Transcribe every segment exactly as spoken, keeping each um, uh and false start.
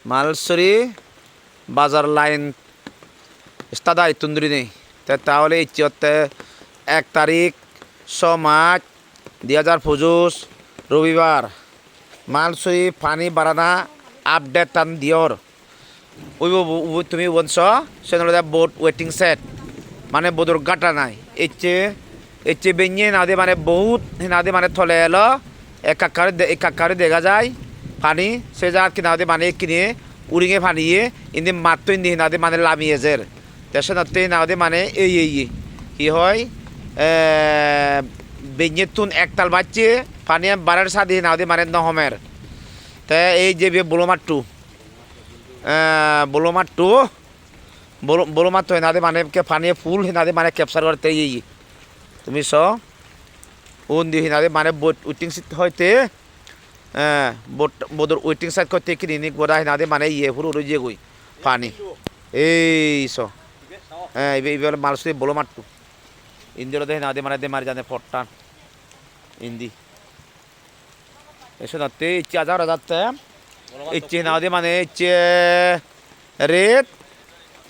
Malsuri bazar line start ittun durinei. Te tahole icche otte ek tarik, so March, dui hajar pojoj, robibar. Malsuri pani barana update an diyor. Uibo bu-, ubo tumi ubon so, sen olode boat waiting shed. Mane bodor gata nai. Ecche, ecche bennye hinang hoide mane bohut hinang hoide mane tole elo. Ekka ekka guri de-, ekka ekka guri dega jai pani. Se jagat hinang hoide mane ekkine uringe paniye. Indi matto indi hinang hoide mane lami ejer. Te senotte hinang hoide mane ei, ei, ei. Hi hoi? Eh, bennyettun ektal bacche paniyan barer sadi hinang hoide mane no homer. Te ei je be bolo matto. Eh, bolo matto, bolo, bolo matto hinang hoide mane ke pani full hinang hoide mane capture gorette ye ye. Tumi so, undi hinang hoide mane boat waiting shed hoite, eh, boat, boat or waiting shed hoite kini ni goda hinang hoide mane ye puro uro ye goi pani. Ei so, eh, ibe, ibe ole Malsuri bolo matto. Indi olode hinang hoide mane de mari jane pottan. Indi. Ei senotte icche aja gora jatte. Icche hinang hoide mane icche ret.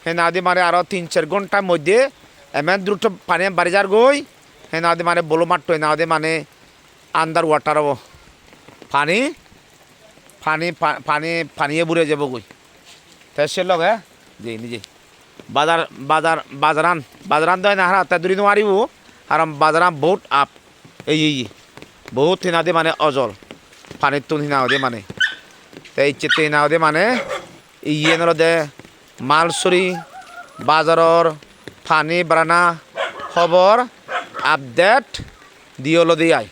Hinang hoide mane aro tin ser ghontar moddhe emen druto pani bari jar goi. Hinang hoide mane bolo matto hinang hoide mane under water obo. Pani, pani, pa-, pani, paniye bure jebo goi. Te se loge je indi je. Bazar, bazar, bazaran, bazaran do ena hara te duri no paribo, karon bazaran bohut up, ei, ei, ei, bohut hinang hoide mane ojol, panittun hinang hoide mane. Te icchette hinang hoide mane, iyen olode Malsuri bazaror pani barana hobor update di olode ai.